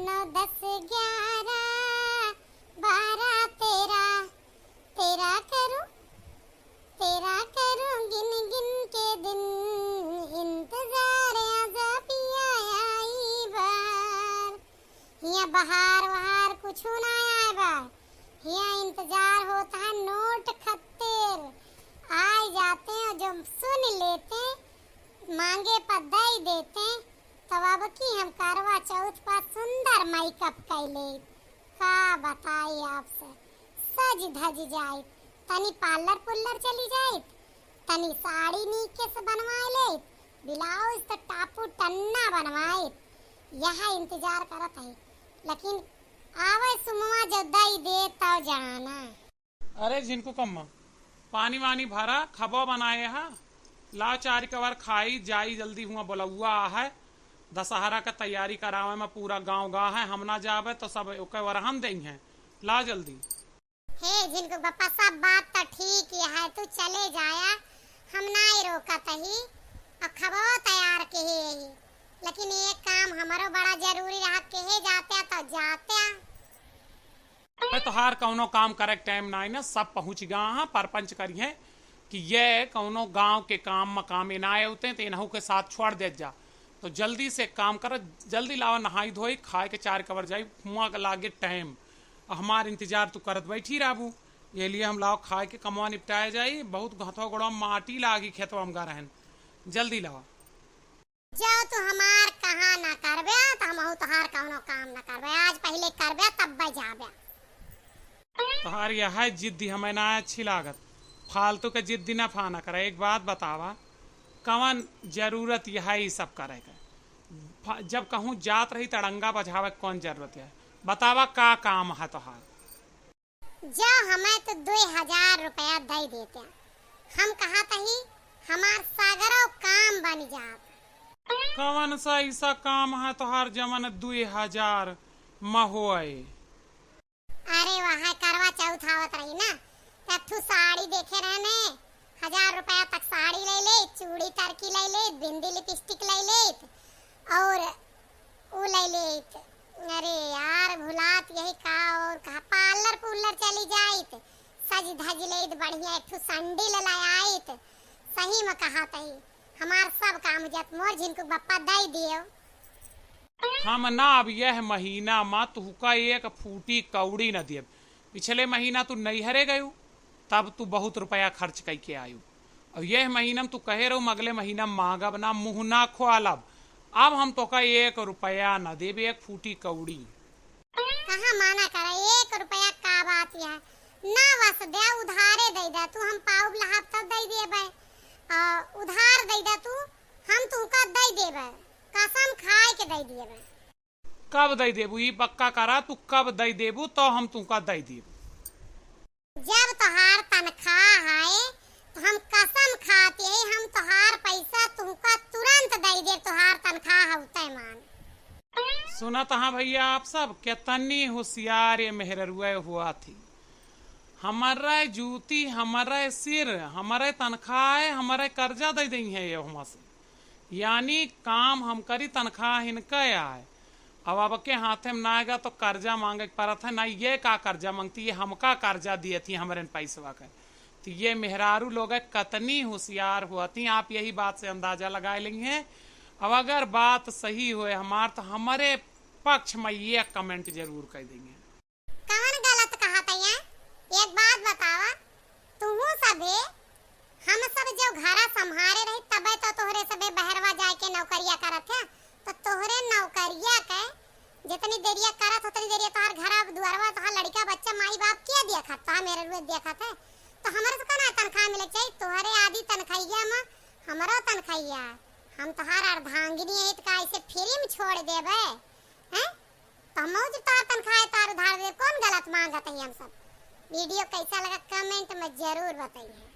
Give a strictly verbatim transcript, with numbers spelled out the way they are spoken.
नौ, दस, ग्यारह, बारह, तेरह, तेरह करूं, तेरह करूं गिन गिन के दिन, इंतजार आजा पिया आई बार। हियां बहार वहार कुछु ना आए बा, हियां इंतजार होत है नोट खत्तेर। आए जाते हैं, जो सुन लेते, मांगे पर दई देते, तब अब की हम करवा चौथ पर सुंदर मेकअप कइ लेइत। का बताई आपसे, सज धज जाइत, तनी पार्लर पुर्लर चली जाइत, तनी साड़ी नीके से बनवाए लेइत, ब्लाउज तो टापू टन्ना बनवाइत। यह इंतजार करत है, लेकिन आवे सुमवा जो दई दे तब जाना। अरे झिनकू कम्मा, पानी वानी भरा, खबो बनाए हा, लाओ चारि कवर खाई जाई, जल्दी हुआ बोलौआ है, दशहरा का तैयारी करावे में पूरा गांव गा है, हम ना जावे तो सब ओके वरहन देइहैं, लाओ जल्दी। हे झिनकू बप्पा, सब बात तो ठीक ही है, तू चले जाया, हम ना ही रोकत ही, और खबो तैयार के ही, लेकिन एक काम हमरो बड़ा जरूरी रहा, केहे जाते तो जाते। अबे तोहार कौनो काम करे के टाइम नाई ना, सब पहुँच गा हाँ, परपंच करिहैं कि ये कौनो गाँव के काम मकामे ना आए होते हैं, तो इनहू के साथ छोड़ देत जा। तो जल्दी से एक काम कर, जल्दी लावा, नहाई धोई, खाए के चार कबर जाई, हुआं के लागे टाइम। अब हमार इंतजार तू करत बैठी रहबू, ये लिए हम लाओ खाए के कमवा निपटाए जाई, बहुत हथवा गोड़वा माटी लागी खेतवा हम गा रहन, जल्दी लावा। जो तू हमार कहा ना करबे, तो हमहू तोहार कौनो काम ना करबे। आज पहिले करबे, तब जाबे। तोहार यह जिद्दी हमें ना अच्छी लागत। फालतू के जिद्दी ना फाना करे। एक बात बतावा, कवन जरूरत यह ई सब करे के? फा-, जब कहूँ जात रही, तड़ंगा बजावे के कौन जरूरत है? बतावा, का काम है तोहार? जो हमें तो दुई हजार रुपया दई देते, हम कहत ही हमार सगरो काम बन जात। कवन सा ऐसा काम है तोहार जवन दुई हजार म होए? अरे वह करवा चौथ आवत रही ना, तब तू साड़ी देखे रहने, हजार रुपया तक साड़ी ले ले, चूड़ी तरकी ले ले, बिंदी लिपस्टिक ले ले, और उ ले लेत। अरे यार, भुलात यही का और कहा, पार्लर पुर्लर चली जाइत, सज धज लेत, बढ़िया एक ठो संडिल ले आइत। सही में कहा तही, हमार सब काम हो जात, मोर झिनकू बप्पा दई दियो। हम ना अब यह महीना मा तुहका एक फूटी कौड़ी न देब। पिछले महीना तू नैहरे गयू, तब तू बहुत रुपया खर्च कइके आयू। अब यह महीना में तू कहे रहू, हम अगले महीना में मांगब ना, मुँह ना खोलब। अब हम तोका एक रुपया ना देब, एक फूटी कौड़ी। कहाँ माना करे, एक रुपया का बात है, ना बस दे, उधारे दे दे तू, हम पाउब लहाब तब दे देबे। आ, उधार दे दे तू, हम तुमका दे देबे, कसम खाए के दे देबे। कब दई देबू? ई पक्का करा, तू कब दई देबू, तो हम तुमका दई देबू। जब तोहार तनख्वाह आए, तो हम कसम खात ही, हम तोहार पैसा तुमका तुरंत दई देब, तोहार तनख्वाह होते मान। सुनत हाँ भैया, आप सब, केतनी होशियार ये मेहररुए हुआ थी। हमरे जूती, हमरे सिर, हमरे तनख्वाह है, हमरे कर्जा दे देइहैं ये हुआ से। यानी काम हम करी, तनख्वाह इनका आए। अब, अब के हाथे में ना आएगा तो कर्जा मांगे के परत है, ना ये का कर्जा मांगती, ये हमका कर्जा दिए थी, हमरे पैसवा के। तो ये मेहरारू लोग कतनी होशियार हुआ थी, आप यही बात से अंदाजा लगा लेंगे। अब अगर बात सही होए हमार, तो हमरे पक्ष में ये comment जरूर कर देंगे। कवन गलत कहत हइया? एक बात बतावा, तुहू सभे, हम सब जो घरा सम्हारे रही, तबे तो तोहरे सभे बहरवा जाए के नौकरिया करत है, तो तोहरे नौकरिया के जितनी देरिया करत, उतनी देरिया तोहार घरा दुआरवा, तोहार लड़िका बच्चा, माई बाप के देखत, तोहार मेहररुए देखत है, तो हमरे से कौन तनख्वाह मिले के चाहिए? तोहरे आधी तनख्वाहिया में हमरो तनख्वाहिया, हम तोहार अर्धांगिनी है, तो का ऐसे free में छोड़ देबे, हैं? तो हम मौज तोहार तनख्वाह है, तोहार उधार दे, कौन गलत मांगत है हम सब? Video कैसा लगा comment में जरूर बताइए।